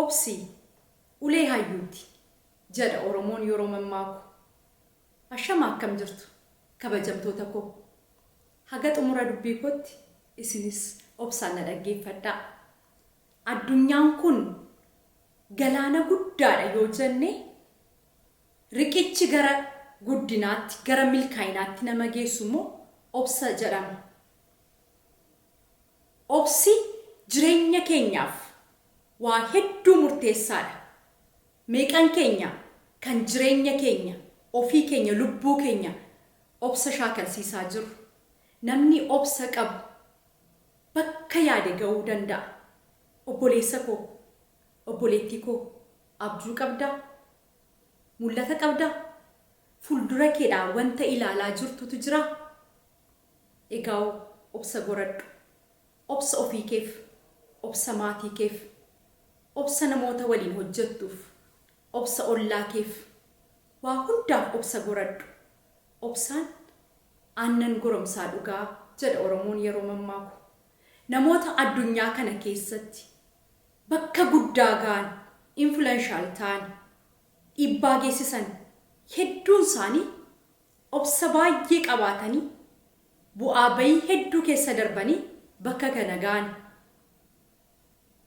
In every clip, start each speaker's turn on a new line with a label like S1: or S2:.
S1: Obsi ulee hayyuuti jedha Oromoon yeroo mammaaku. Ashama akkam jirtu kabajamtoota koo. Haga xumura dubbii kootti isinis obsaan na dhaggeeffadhaa. Addunyaan kun galaana guddaadha yoo jenne riqichi gara guddinaatti, gara milkaa'inaatti nama geessu immoo obsa jedhama. Obsi jireenya keenyaaf waa hedduu murteessaadha. Meeqan keenya kan jireenya keenya, ofii keenya, lubbuu keenya obsa shaakalsiisaa jirru? Namni obsa qabu bakka yaade ga'uu danda'a. Obboleessa koo, obboleettii koo, abjuu qabdaa? Mul'ata qabdaa? Fuuldura keedhaa wanta ilaalaa jirtutu jiraa? Egaawoo obsa goradhu. Obsa ofii keef, obsa maatii keef, obsa namoota waliin hojjettuuf, obsa ollaa keef, waa hundaaf obsa goradhu. Obsaan aannan goromsaa dhugaa jedha Oromoon yeroo mammaaku. Namoota addunyaa kana keessatti bakka guddaa ga'an, influential ta'an, dhiibbaa geessisan hedduun isaanii obsa baay'ee qabaatanii bu'aa bayii hedduu keessa darbanii bakka kana ga'an.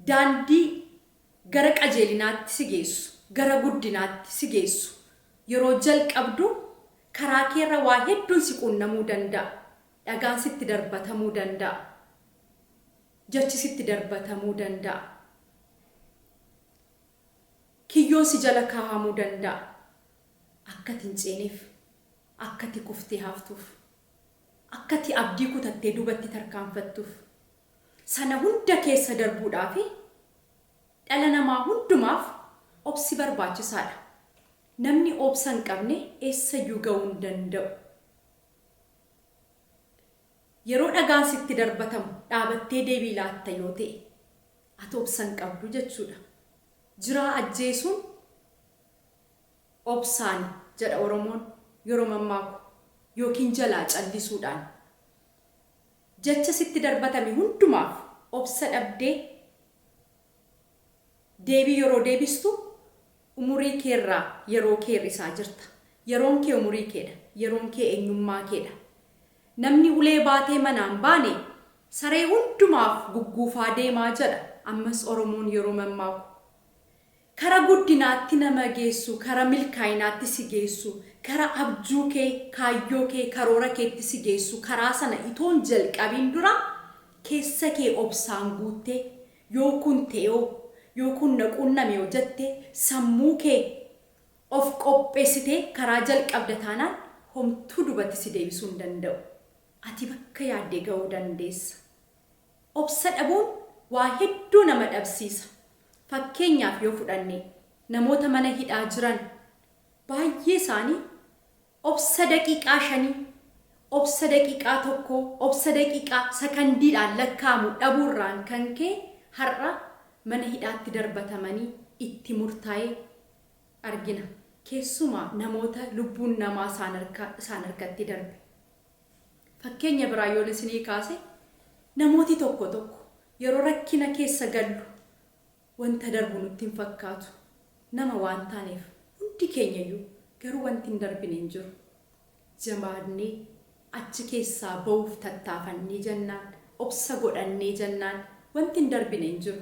S1: Daandii gara qajeelinaatti si geessu, gara guddinaatti si geessu yeroo jalqabdu karaa keerra waa hedduun si quunnamuu danda'a. Dhagaan sitti darbatamuu danda'a. Jechi sitti darbatamuu danda'a. Kiyyoon si jala kaahamuu danda'a. Akka ati hin ceeneef, akka ati kuftee haftuuf, akka ati abdii kutattee duubatti tarkaanfattuuf. Sana hunda keessa darbuudhaaf dhala namaa hundumaaf obsi barbaachisaadha. Namni obsa hin qabne eessayyuu ga'uu hin danda'u. Yeroo dhagaan sitti darbatamu dhaabattee deebii laatta yoo ta'e, ati obsa hin qabdu jechuudha. Jiraa ajjeesuun obsaani jedha Oromoon yeroo mammaaku yookiin jalaa callisuudhaan. Jecha sitti darbatame hundumaaf obsa dhabdee deebii yeroo deebistu umurii keerraa yeroo kee hir'isaa jirta. Yeroon kee umurii keedha. Yeroon kee eenyummaa keedha. Namni ulee baatee manaan baane saree hundumaaf gugguufaa deemaa jedha ammas Oromoon yeroo mammaaku. Kara guddinaatti nama geessu, kara milkaa'inaatti si geessu, kara abjuu kee, kaayyoo kee, karoora keetti si geessu, karaa sana itoon jalqabiin dura keessa kee obsaan guuttee yoo kun ta'eoo, yoo kun na quunnameo jettee sammuu kee of qopheessitee karaa jalqabda taanaan homtuu dubatti si deebisuu hin danda'u. Ati bakka yaadde ga'uu dandeessa. Obsa dhabuun waa hedduu nama dhabsiisa. Fakkeenyaaf yoo fudhanne namoota mana hidhaa jiran baay'ee isaanii obsa daqiiqaa shanii, obsa daqiiqaa tokkoo, obsa daqiiqaa sakandiidhaan lakkaa'amu dhabuurraan kan ka'e har'a mana hidhaatti darbatamanii itti murtaa'ee argina. Keessumaa namoota lubbuun namaa isaan harkatti darbe. Fakkeenya biraa yoon isinii kaase namooti tokko tokko yeroo rakkina keessa gallu wanta darbu nutti hin fakkaatu. Nama waan taaneef hundi keenyayyuu garuu wanti hin darbine hin jiru. Jabaannee achi keessaa ba'uuf tattaafannee jennaan, obsa godhannee jennaan wanti hin darbine hin jiru.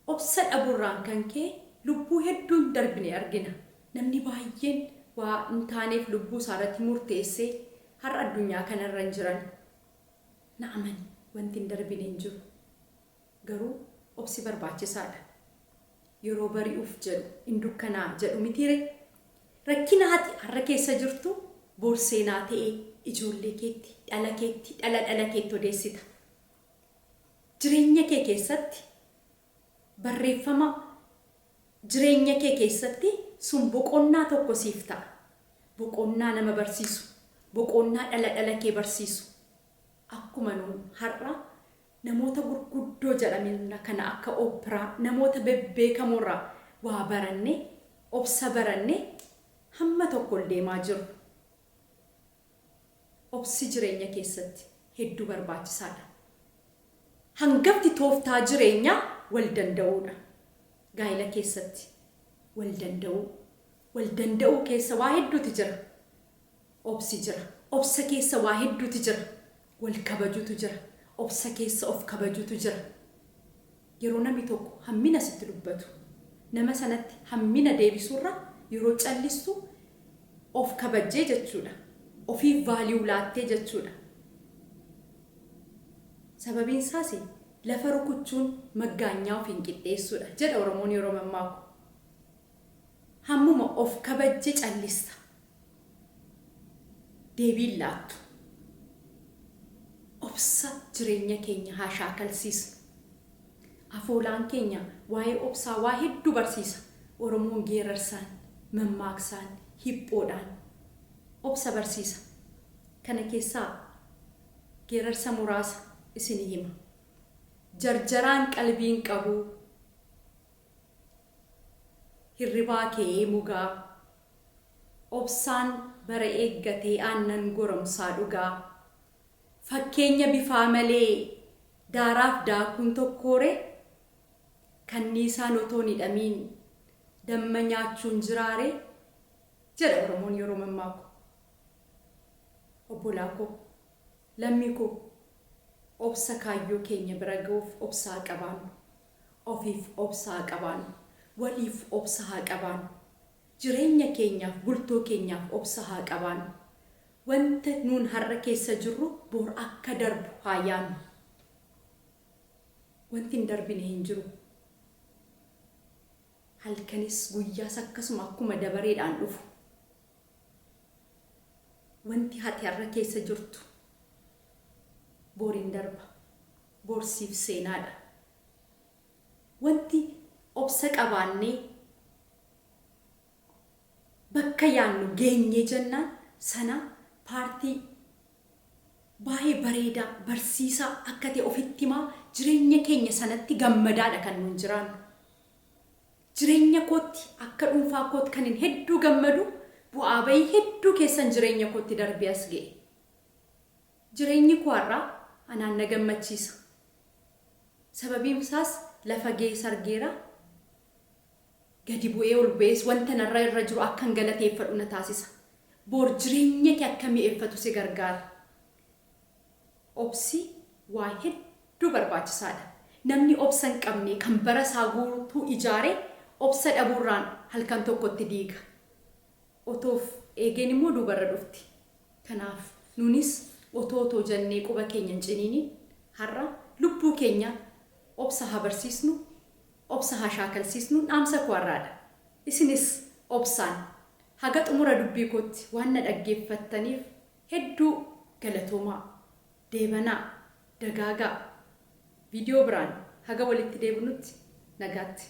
S1: Obsa dhabuurraan kan ka'e lubbuu hedduun darbine argina. Namni baay'een waa hin taaneef lubbuu isaa irratti murteessee har'a addunyaa kanarra hin jiran. Na amani wanti hin darbine hin jiru. Garuu obsi barbaachisaadha. Yeroo bari'uuf jedhu hin dukkanaa'a jedhu mitiiree? Rakkina ati har'a keessa jirtu bor seenaa ta'ee ijoollee keetti, dhala keetti, dhala dhala keetti odeessita. Jireenya kee keessatti barreeffama jireenya kee keessatti sun boqonnaa tokko siif ta'a. Boqonnaa nama barsiisu, boqonnaa dhala dhala kee barsiisu. Akkuma nuun har'a namoota gurguddoo jedhaman kana akka Oprah namoota bebbeekamoorraa waa baranne, obsa baranne hamma tokko ol deemaa jirru. Obsi jireenya keessatti hedduu barbaachisaadha. Hangafti tooftaa jireenyaa wal danda'uudha. Gaa'ela keessatti wal danda'uu. Wal danda'uu keessa waa hedduutu jira. Obsi jira. Obsa keessa waa hedduutu jira. Wal kabajuutu jira. Obsa keessa of kabajuutu jira. Yeroo namni tokko hammina sitti dubbatu, nama sanatti hammina deebisuurra yeroo callistu of kabajjee jechuudha. Ofiif value laattee jechuudha. Sababiin isaas lafa rukuchuun maggaanyaa ofiin qixxeessuudha jedha Oromoon yeroo mammaaku. Hammuma of kabajje callista. Deebiin laattu. Obsa jireenya keenya haa shaakalsiisnu. Afoolaan keenya waa'ee obsaa waa hedduu barsiisa. Oromoon geerarsaan, mammaaksaan, hiphoodhaan obsa barsiisa. Kana keessaa geerarsa muraasa isinii hima. Jarjaraan qalbiin qabu, hirribaa ka'ee mugaa, obsaan bara eeggatee aannan goromsaa dhugaa, fakkeenya bifaa malee daaraaf daakuun tokkoore, kanniisaan otoo hin hidhamiin damma nyaachuun jiraare jedha Oromoon yeroo mammaaku. Obbolaa koo, lammii koo, obsa kaayyoo keenya bira ga'uuf obsa haa qabaannu. Ofiif obsa haa qabaannu. Waliif obsa haa qabaannu. Jireenya keenyaaf, bultoo keenyaaf obsa haa qabaannu. Wanta nuun har'a keessa jirru bor akka darbu haa yaannu. Wanti hin darbine hin jiru. Halkanis guyyaas akkasuma akkuma dabareedhaan dhufu. Wanti ati har'a keessa jirtu bor hin darba. Bor siif seenaadha. Wanti obsa qabaannee bakka yaannu geenyee jennaan sana paartii baay'ee bareedaa barsiisaa akka ta'e ofitti himaa jireenya keenya sanatti gammadaadha kan nuun jiraannu. Jireenya kootti akka dhuunfaa kootti kan hin hedduu gammadu bu'aa bahii hedduu keessan jireenya kootti darbee as ga'e. Jireenyi koo har'aa anaan na gammachiisa. Sababiin isaas lafa ga'ee sargeera. Gadi bu'ee ol ba'ees wanta narra irra jiru akkan galateeffadhu na taasisa. Bor jireenya kee akka mi'eeffatu si gargaara. Obsi waa hedduu barbaachisaadha. Namni obsa hin qabne kan bara isaa guutuu ijaare obsa dhabuurraan halkan tokkotti diiga. Otoof eegeen immoo duubarra dhufti. Kanaaf nunis otoo otoo jennee quba keenya hin ciniinin har'a lubbuu keenya obsa haa barsiisnu, obsa haa shaakalsiisnu dhaamsa koo har'aadha. Isinis obsaan haga xumura dubbii kootti waan na dhaggeeffattaniif hedduu galatoomaa. Deebanaa, dagaagaa. Viidiyoo biraan haga walitti deebinutti nagaatti.